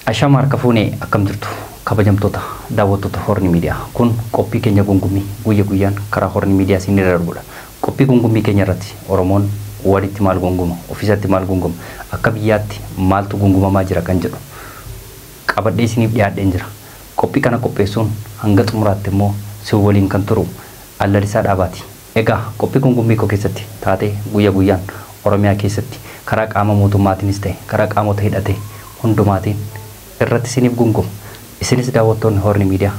Ashama harka fuunee, akkam jirtu kabajamtoota daawwattoota Horni Miidiyaa? Kun qophii keenya gungummii guyya guyyaan karaa Horni Miidiyaa isin darbudha. Qophii gungummii keenya irratti Oromoon walitti maal gunguma, ofiisatti maal gunguma, akka biyyaatti maaltu gungumamaa jira kan jedhu qabadhee isiniif dhiyaadheen jira. Qophii kana qopheessuun hanga xumuraatti immoo si waliin kan turu Allalisaa Dhaabaati. Egaa qophii gungummii koo keessatti taatee guyya guyyaan Oromiyaa keessatti karaa qaama mootummaatiinis ta'e karaa qaamota hidhate hundumaatiin irratti isiniif gunguma. Isinis daawwattoonni Horni Miidiyaa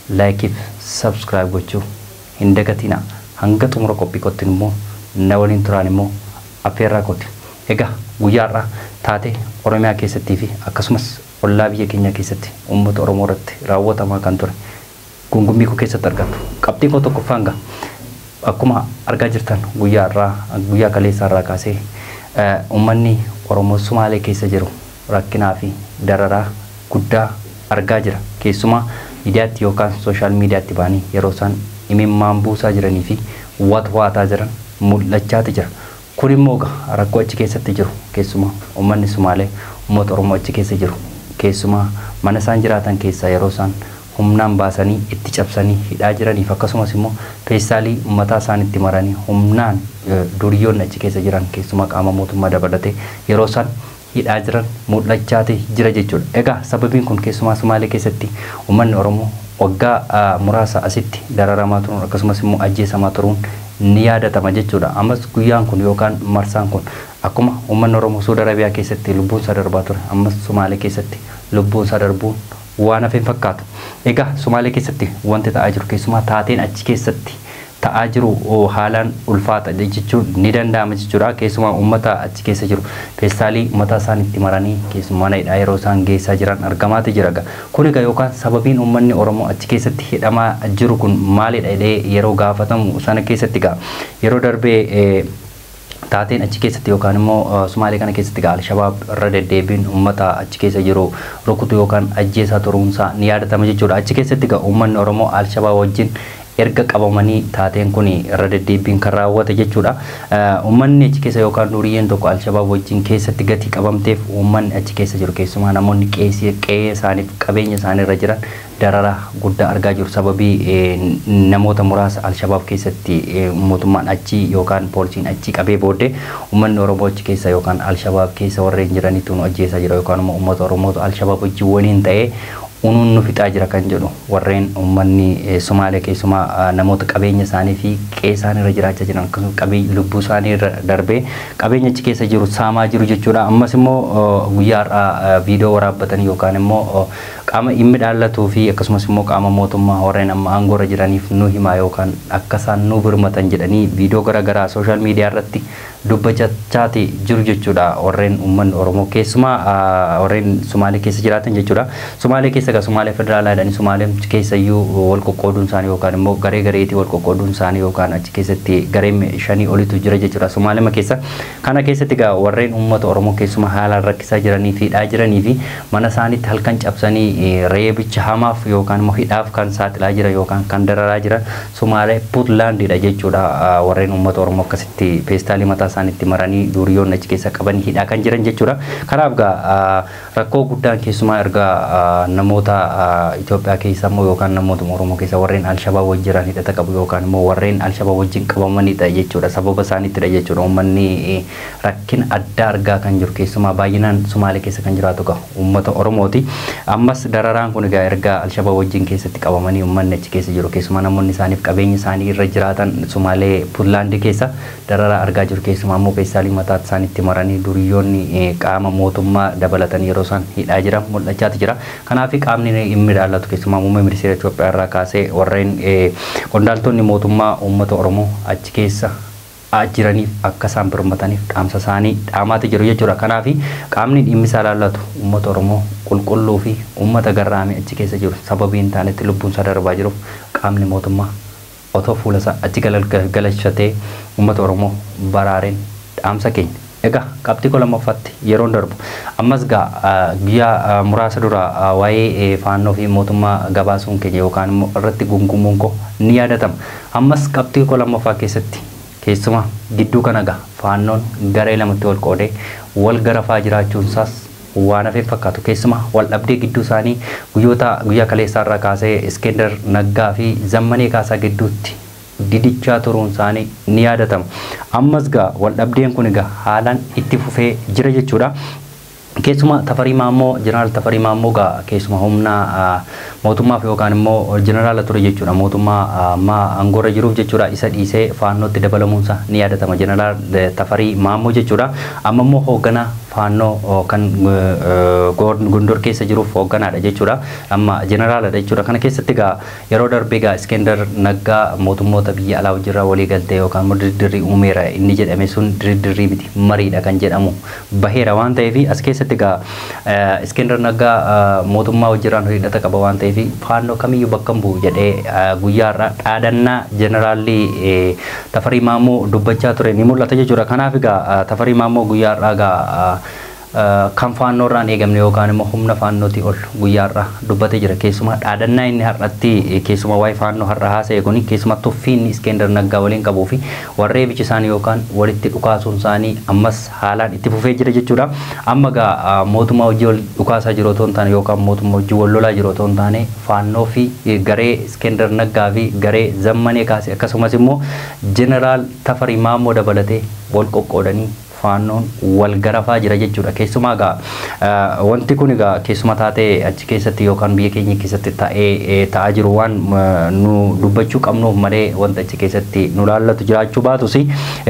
like fi subscribe gochuu hin dagatinaa. Hanga xumura qophii kootti immoo na waliin turaan immoo affeerraa kooti. Egaa guyyaa har'aa taatee Oromiyaa keessattii fi akkasumas ollaa biyya keenya keessatti uummata Oromoo irratti raawwatamaa kan ture gungummii koo keessatti argattu. Qabxiin koo tokkoffaan gaa akkuma argaa jirtan guyyaa har'aa, guyyaa kaleessaa irraa kaasee uummanni Oromoo Sumaalee keessa jiru rakkinaa fi dararaa guddaa argaa jira. Keessumaa miidiyaatti yookaan social miidiyaatti ba'anii yeroo isaan imimmaan buusaa jiranii fi watwaataa jiran mul'achaati jira. Kun immoo rakkoo achi keessatti jiru, keessumaa uummanni Sumaalee uummata Oromoo achi keessa jiru, keessumaa mana isaan jiraatan keessaa yeroo isaan humnaan baasanii itti cabsanii hidhaa jiraniif, akkasumas immoo feestaalii mataa isaanitti maranii humnaan duriyyoonni achi keessa jiran, keessumaa qaama mootummaa dabalatee, yeroo isaan hidhaa jiran mul'achaati jira jechuudha. Egaa sababiin kun keessumaa Sumaalee keessatti uummanni Oromoo waggaa muraasa asitti dararamaa turuun akkasumas immoo ajjeesamaa turuun ni yaadatama jechuudha. Ammas guyyaan kun yookaan marsaan kun akkuma uummanni Oromoo Suudi Arabiyaa keessatti lubbuun isaa darbaa ture, ammas Sumaalee keessatti lubbuun isaa darbuun waan hafe hin fakkaatu. Egaa Sumaalee keessatti wanti ta'aa jiru, keessumaa taateen achi keessatti ta'aa jiru haalaan ulfaata jechuun ni danda'ama jechuudha. Keessumaa uummata achi keessa jiru feestaalii mataa isaaniitti maranii keessumaa mana hidhaa yeroo isaan geessaa jiran argamaati jira. Kun egaa yookaan sababiin uummanni Oromoo achi keessatti hidhamaa jiru kun maalidha jedhee yeroo gaafatamu sana keessatti egaa yeroo darbee taateen achi keessatti yookaan immoo Sumaalee kana keessatti egaa Alshabaab irra deddeebiin uummata achi keessa jiru rukutu yookaan ajjeesaa turuunsaa ni yaadatama jechuudha. Achi keessatti egaa uummanni Oromoo Alshabaab wajjin erga qabamanii taateen kun irra deddeebiin kan raawwate jechuudha. Uummanni achi keessa yookaan duriyyeen tokko Alshabaab wajjin keessatti gatii qabamteef uummanni achi keessa jiru, keessumaa namoonni qe'ee isaaniif qabeenya isaanii irra jiran dararaa guddaa argaa jiru. Sababii namoota muraasa Alshabaab keessatti mootummaan achi yookaan poolisiin achi qabee booddee uummanni Oromoo achi keessa yookaan Alshabaab keessa warreen jiranitu nu ajjeesaa jira yookaan immoo uummata Oromootu Alshabaab wajjin waliin ta'ee unuun nu fixaa jira kan jedhu warreen uummanni Sumaalee, keessumaa namoota qabeenya isaanii fi qe'ee isaanii irra jiraachaa jiran, akkasumas qabeenya lubbuu isaanii irra darbee qabeenya achi keessa jiru saamaa jiru jechuudha. Ammas immoo guyyaa har'aa viidiyoo waraabbatanii yookaan immoo qaama dhimmi dhaallatuu fi akkasumas immoo qaama mootummaa warreen amma aangoo irra jiraniif nu himaa yookaan akka isaan nu birmatan jedhanii viidiyoo garaagaraa social miidiyaa irratti dubbachaati jiru jechuudha. Warreen uummanni Oromoo keessumaa warreen Sumaalee keessa jiraatan jechuudha. Sumaalee keessa egaa Sumaalee federaalaa jedhanii Sumaalee keessa iyyuu wal qoqqooduun isaanii yookaan immoo garee gareetii wal qoqqooduun isaanii yookaan achi keessatti garee shanii olitu jira jechuudha. Sumaalee keessa kana keessatti egaa warreen uummata Oromoo keessumaa haalaan rakkisaa jiranii fi hidhaa jiranii fi mana isaaniitti halkan cabsanii reebicha hamaaf yookaan immoo hidhaaf kan saaxilaa jiran yookaan kan dararaa jiran Sumaalee Puutlaandidha jechuudha. Warreen uummata Oromoo akkasitti feestaalii mataa isaaniitti maranii duriyyoonni achi keessa qabanii hidhaa kan jiran jechuudha. Kanaaf egaa rakkoo guddaan keessumaa erga namoota Itoophiyaa keessa immoo yookaan namoota Oromoo keessa warreen Alshabaab wajjin jiran hidhata qabu yookaan immoo warreen Alshabaab wajjin qabamanidha jechuudha. Sababa isaaniittidha jechuudha. Uummanni rakkina addaa argaa kan jiru keessumaa baay'inaan Sumaalee keessa kan jiraatu egaa uummata Oromooti. Ammas dararaan kun egaa erga Alshabaab wajjin keessatti qabamanii uummanni achi keessa jiru, keessumaa namoonni isaaniif qabeenya isaanii irra jiraatan Sumaalee Puutlaandii keessa dararaa argaa jiru. Keessumaa immoo feestaalii mataa isaaniitti maranii duriyyoonni qaama mootummaa dabalatanii yeroo isaan hidhaa jiran mul'achaati jira. Kanaaf qaamni dhimmi ilaallatu, keessumaa muummee ministeera Itoophiyaa irraa kaasee warreen qondaaltonni mootummaa, uummata Oromoo achi keessa jiraniif akka isaan birmataniif dhaamsa isaanii dhaamaati jiru jechuudha. Kanaaf qaamni dhimmi isaa ilaallatu uummata Oromoo qulqulluu fi uummata garraamii achi keessa jiru sababii hin taanetti lubbuun isaa darbaa jiruuf qaamni mootummaa otoo fuula isaa achi galachatee uummata Oromoo baraareen dhaamsa keenya. Egaa qabxii koo lammaffaatti yeroon darbu, ammas gaa guyyaa muraasa dura waa'ee faannoo fi mootummaa gabaasuun keenya yookaan immoo irratti gungumuun koo ni yaadatama. Ammas qabxii koo lammaffaa keessatti keessumaa gidduu kana gaa faannoon garee lamatti wal qoodee wal garafaa jiraachuun isaas waan hafee fakkaatu. Keessumaa wal dhabdee gidduu isaanii guyyoota guyyaa kaleessaa irraa kaasee Iskender Naggaa fi Zammanee Kaasaa gidduutti didichaa turuun isaanii ni yaadatama. Ammas gaa wal dhabdeen kun egaa haalaan itti fufee jira jechuudha. Keessumaa Tafarii Maammoo, Jeneraal Tafarii Maammoo gaa keessumaa humna mootummaaf yookaan immoo jeneraala ture jechuudha. Mootummaa ammaa aangoorra jiruuf jechuudha. Isa dhiisee faannootti dabalamuunsa ni yaadatama. Jeneraal Tafarii Maammoo jechuudha. Amma immoo hoogganaa faannoo kan Gondor keessa jiruuf hoogganaadha jechuudha. Amma jeneraaladha jechuudha. Kana keessatti gaa yeroo darbee gaa Iskender Naggaa mootummoota biyya alaa wajjirraa walii galtee yookaan immoo dirdirrii uumeera inni jedhame sun dirdirrii miti, mariidha kan jedhamu baheera waan ta'eef, as keessatti gaa Iskender Naggaa mootummaa wajjirraan hidhata qaba waan ta'eef faannoo kamiyyuu bakka hin bu'u jedhee guyyaa har'aa dhaadannaa jeneraalli Tafarii Maammoo dubbachaa ture ni mul'ata jechuudha. Kanaaf egaa Tafarii Maammoo guyyaa har'aa gaa kan faannoo irraan eegamne yookaan immoo humna faannootii ol guyyaa har'aa dubbatee jira. Keessumaa dhaadannaa inni har'atti keessumaa waa'ee faannoo har'a haasa'e kuni keessumaa tuffii inni Iskender Naggaa waliin qabuu fi warree bichi isaanii yookaan walitti dhukaasuun isaanii ammas haalaan itti fufee jira jechuudha. Amma gaa mootummaa hojii wal dhukaasaa jiru otoo hin taane yookaan mootummaa hojii wal lolaa jiru otoo hin taane faannoo fi garee Iskender Naggaa fi garee Zammanee Kaasee akkasumas immoo Jeneraal Tafarii Maammoo dabalatee wal qoqqoodanii faannoon wal garafaa jira jechuudha. Keessumaa egaa wanti kun egaa keessuma taatee achi keessatti yookaan biyya keenya keessatti ta'ee ta'aa jiru waan nu dubbachuu qabnuuf malee wanta achi keessatti nu laallatu jiraachuu baatus,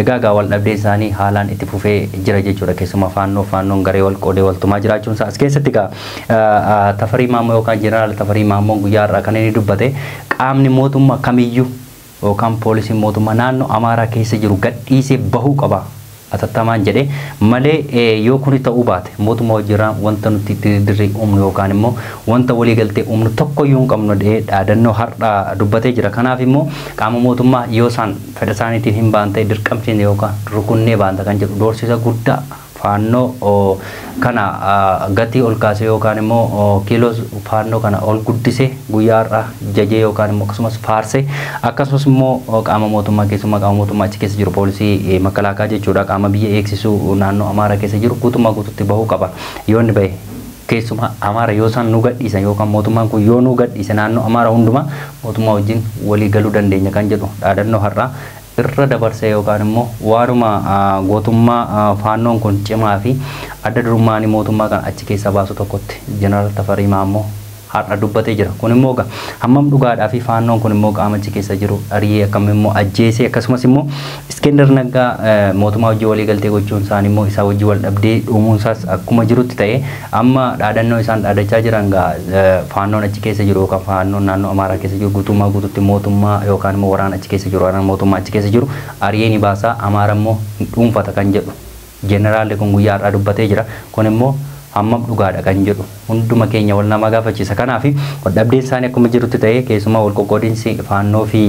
egaa egaa wal dhabdeen isaanii haalaan itti fufee jira jechuudha. Keessumaa faannoon garee wal qoodee wal tumaa jiraachuun isaa as keessatti egaa Tafarii Maammoo yookaan Jeneraal Tafarii Maammoo guyyaa har'aa kan inni dubbate qaamni mootummaa kamiyyuu yookaan poolisiin mootummaa naannoo Amaaraa keessa jiru gadhiisee bahuu qaba atattamaan jedhe malee, yoo kuni ta'uu baate mootummaa wajjirraa wanta nuti dirdirrii uumnu yookaan immoo wanta waliigaltee uumnu tokko iyyuu hin qabnu jedhee dhaadannoo har'a dubbatee jira. Kanaaf immoo qaama mootummaa yoo isaan fedha isaaniitiin hin baan ta'e dirqamsiine yookaan rukunnee baanta kan jedhu doorsisa guddaa faannoo kana gatii ol kaasee yookaan immoo kiiloo faannoo kana ol guddisee guyyaa har'aa jajee yookaan immoo akkasumas faarsee, akkasumas immoo qaama mootummaa, keessumaa qaama mootummaa achi keessa jiru poolisii makalaakaa jechuudha, qaama biyya eegsisuu naannoo Amaaraa keessa jiru guutummaa guututti bahuu qaba. Yoo inni bahe keessumaa Amaara yoo isaan nu gadhiisan yookaan mootummaan kun yoo nu gadhiise naannoo Amaara hundumaa mootummaa wajjin walii galuu dandeenya kan jedhu dhaadannoo har'aa irra dabarsee yookaan immoo waanuma gootummaa faannoon kun cimaa fi adda durummaan mootummaa kan achi keessa baasu tokkotti Jeneraal Tafarii Maammoo har'a dubbatee jira. Kun immoo hammam dhugaadhaa fi faannoon kun immoo qaama achi keessa jiru ari'ee akkam immoo ajjeesee, akkasumas immoo Iskender Naggaa mootummaa wajjin walii galtee gochuun isaanii immoo isaa wajjin wal dhabdee uumuun isaas akkuma jirutti ta'e, amma dhaadannoo isaan dhaadachaa jiran gaa faannoon achi keessa jiru yookaan faannoon naannoo Amaaraa keessa jiru guutummaa guututti mootummaa yookaan immoo waraana achi keessa jiru, waraana mootummaa achi keessa jiru ari'ee ni baasaa, Amaara immoo dhuunfata kan jedhu jeneraalli kun guyyaa har'aa dubbatee jira. Kun immoo hammam dhugaadha kan jedhu hunduma keenya wal nama gaafachiisa. Kanaaf wal dhabdeen isaanii akkuma jirutti ta'ee, keessumaa wal qoqqoodinsi faannoo fi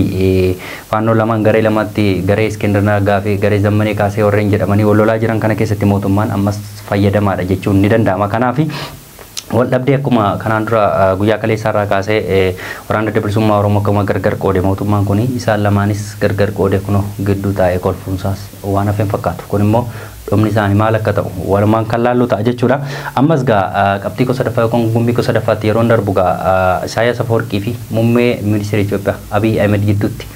faannoo lamaan garee lamatti, garee Iskender Naggaa fi garee Zammanee Kaasee warreen jedhamanii wal lolaa jiran kana keessatti mootummaan ammas fayyadamaadha jechuun ni danda'ama. Kanaaf wal dhabdee akkuma kanaan dura guyyaa kaleessaa irraa kaasee waraana Adda Bilisummaa Oromoo akkuma gargar qoode mootummaan kun isaan lamaanis gargar qoode kunoo gidduu taa'ee kolfuunsaas waan hafeen fakkaatu. Kun immoo dhumni isaanii maal akka ta'u walumaan kan laallu ta'a jechuudha. Ammas gaa qabxii gosa sadaffaa yookaan gummii gosa sadaffaatti yeroon darbu gaa Isaayyaas Afawarqii fi muummee ministeera Itoophiyaa Abiy Ahmed gidduutti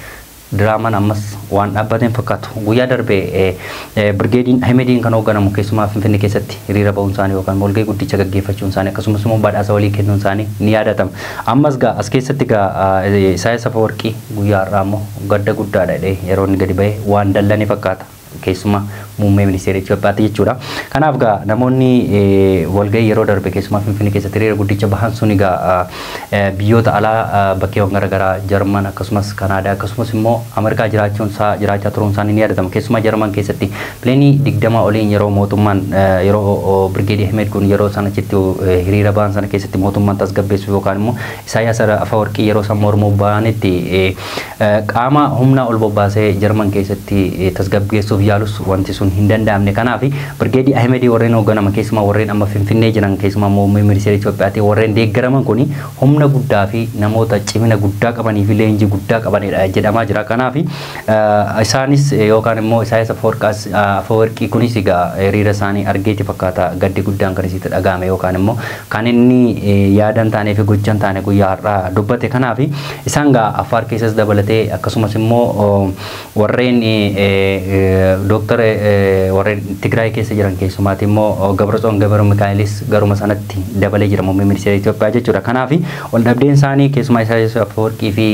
diraamaan ammas waan dhaabbateen fakkaatu. Guyyaa darbe birgeediin Ahmediin kan hoogganamu keessumaa Finfinnee keessatti hiriira ba'uun isaanii yookaan walgahii guddicha gaggeeffachuun isaanii akkasumas immoo badhaasa walii kennuun isaanii ni yaadatama. Ammas gaa as keessatti gaa Isaayyaas Afawarqii guyyaa har'aa immoo gadda guddaadha jedhee yeroo inni gadi ba'e waan dallane fakkaata. Keessumaa muummee ministeera Itoophiyaatti jechuudha. Kanaaf gaa namoonni walgahii yeroo darbe keessumaa Finfinnee keessatti hiriira guddicha bahan sun egaa biyyoota alaa bakkeewwan garaagaraa Jarman akkasumas Kanaadaa akkasumas immoo Ameerikaa jiraachuun isaa jiraachaa turuun isaanii ni yaadatama. Keessumaa Jarman keessatti pileenii 20 oliin yeroo mootummaan yeroo Birgeedii Ahmed kun yeroo isaan achitti hiriira bahan sana keessatti mootummaan tasgabbeessuuf yookaan immoo Isaayyaas Afawarqii yeroo isaan mormuu bahanitti qaama humnaa ol bobbaasee Jarman keessatti tasgabbeessuuf gochuuf yaalus wanti sun hin danda'amne. Kanaaf Birgeedii Ahimedii warreen hoogganaman, keessumaa warreen amma Finfinnee jiran, keessumaa muummee ministeera Itiyoophiyaatiin warreen deeggaraman kuni humna guddaa fi namoota cimina guddaa qabanii fi leenjii guddaa qabanidha jedhamaa jira. Kanaaf isaanis yookaan immoo Isaayyaas Afewerqii kunis egaa hiriira isaanii argeeti fakkaata gaddi guddaan kan isitti dhaga'ame yookaan immoo kan inni yaadan taanee fi gochan taane guyyaa har'aa dubbate. Kanaaf isaan gaa Affaar keessas dabalatee akkasumas immoo warreen Dooktar warreen Tigraay keessa jiran keessumaati immoo Gabratsoon Gabra Mikaa'elis garuma sanatti dabalee jira muummee ministeera Itoophiyaa jechuudha. Kanaaf wal dhabdeen isaanii keessumaa Isaayyaas Afewerqii fi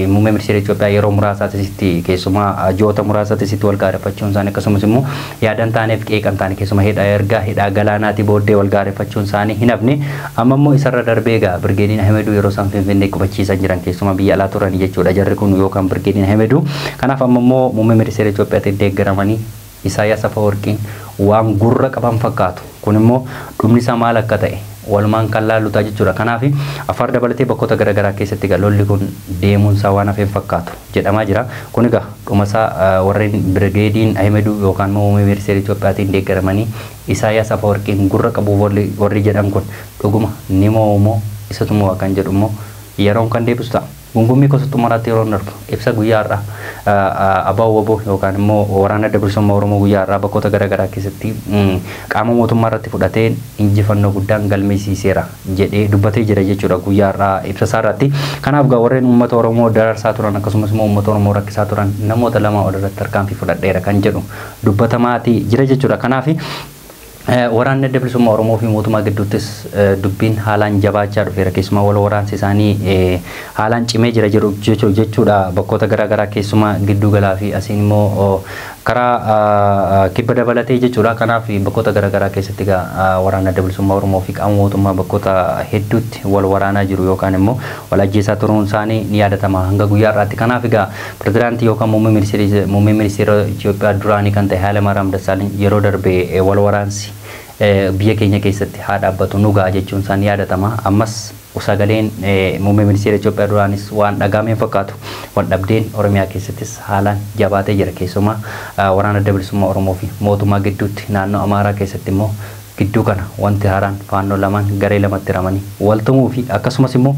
muummee ministeera Itoophiyaa yeroo muraasaatti keessumaa ji'oota muraasaatti wal gaarreeffachuun isaanii akkasumas immoo yaadan taaneef qeeqan taane keessumaa hidha erga hidhaa galaanaati booddee wal gaarreeffachuun isaanii hin hafne. Amma immoo isarra darbee egaa Birgeediin Ahimeduu yeroo isaan Finfinnee qubachiisan jiran keessumaa biyya alaa turan jechuudha jarri kun yookaan Birgeediin Ahimeduu. Kanaaf amma immoo muummee ministeera Itoophiyaatiin deeggaramanii Isaayyaas Afewerqiin waan gurra qaban fakkaatu. Kun immoo dhumni isaa maal akka ta'e walumaan kan laallutaa jechuudha. Kanaaf Affaar dabalatee bakkoota garaagaraa keessatti egaa lolli kun deemuun isaa waan hafeen fakkaatu jedhamaa jira. Kun egaa dhuma isaa warreen Birgeediin Ahimeduu yookaan muummee ministeera Itoophiyaatiin deeggaramanii Isaayyaas Afewerqiin gurra qabu warri jedhan kun dhuguma ni moo'u isatu moo'a kan jedhu immoo yeroon kan deebisu ta'a. Gungummii gosa xumuraatti yeroo darbu ibsa guyyaa har'aa ABO WBO yookaan immoo waraana adda bilisummaa Oromoo guyyaa har'aa bakkoota garaagaraa keessatti qaama mootummaa irratti fudhatee injifannoo guddaan galmeessiseera jedhee dubbatee jira jechuudha guyyaa har'aa ibsa isaa irratti. Kanaaf gaa warreen uummata Oromoo dararsaa turan akkasumas immoo uummata Oromoo rakkisaa turan namoota lama ol irratti tarkaanfii fudhadheera kan jedhu dubbatamaatii jira jechuudha. Kanaaf waraanni adda bilisummaa Oromoo fi mootummaa gidduuttis dubbiin haalaan jabaachaa dhufeera. Keessumaa wal waraansi isaanii haalaan cimee jira jechuudha. Bakkoota garaagaraa keessumaa giddu galaa fi asiin immoo karaa kibba dabalatee jechuudha. Kanaaf bakkoota garaagaraa keessatti egaa waraanni adda bilisummaa Oromoo fi qaama mootummaa bakkoota hedduutti wal waraanaa jiru yookaan immoo wal ajjeesaa turuun isaanii ni yaadatama hanga guyyaa har'aatti. Kanaaf egaa pirezidaantii yookaan muummee ministeera Itoophiyaa duraanii kan ta'e Hayilamaariyaam Dassaalany yeroo darbe wal waraansi biyya keenya keessatti haa dhaabbatu nu ga'a jechuun isaanii yaadatama. Ammas sagaleen muummee ministeera Itoophiyaa duraanis waan dhagahameen fakkaatu. Wal dhabdeen Oromiyaa keessattis haalaan jabaatee jira. Keessumaa waraana adda bilisummaa Oromoo fi mootummaa gidduutti naannoo Amaaraa keessatti immoo gidduu kana wanti haaraan faannoo lamaan garee lamatti hiramanii waltumuu fi akkasumas immoo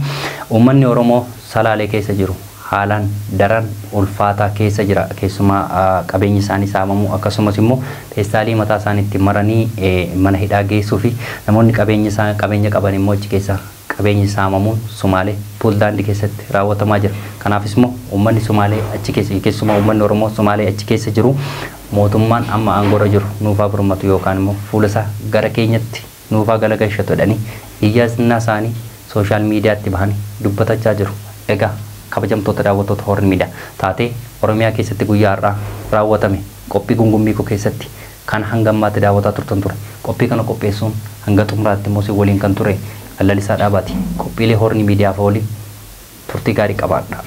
uummanni Oromoo Salaalee keessa jiru haalaan daran ulfaataa keessa jira. Keessumaa qabeenyi isaanii saamamuu akkasumas immoo feestaalii mataa isaaniitti maranii mana hidhaa geessuu fi namoonni qabeenya qaban immoo achi keessa qabeenyi saamamuun Sumaalee Puuntilaandii keessatti raawwatamaa jira. Kanaafis immoo uummanni Sumaalee achi keessa keessumaa uummanni Oromoo Sumaalee achi keessa jiru mootummaan amma aangoorra jiru nuufaa birmatu yookaan immoo fuula isaa gara keenyatti nuufaa galagalchatu jedhanii iyyaannaa isaanii sooshaal miidiyaatti bahanii dubbatachaa jiru. Egaa kabajamtoota daawwattoota Horn Miidiyaa taatee Oromiyaa keessatti guyyaa har'aa raawwatame qophii gungummii koo keessatti kan hanga ammaatti daawwataa turtan ture. Qophii kana qopheessuun hanga xumuraatti immoo si waliin kan ture Lalisaa Dhaabaati. Qophiilee Horn Miidiyaa waliin turtii gaarii qabaadha.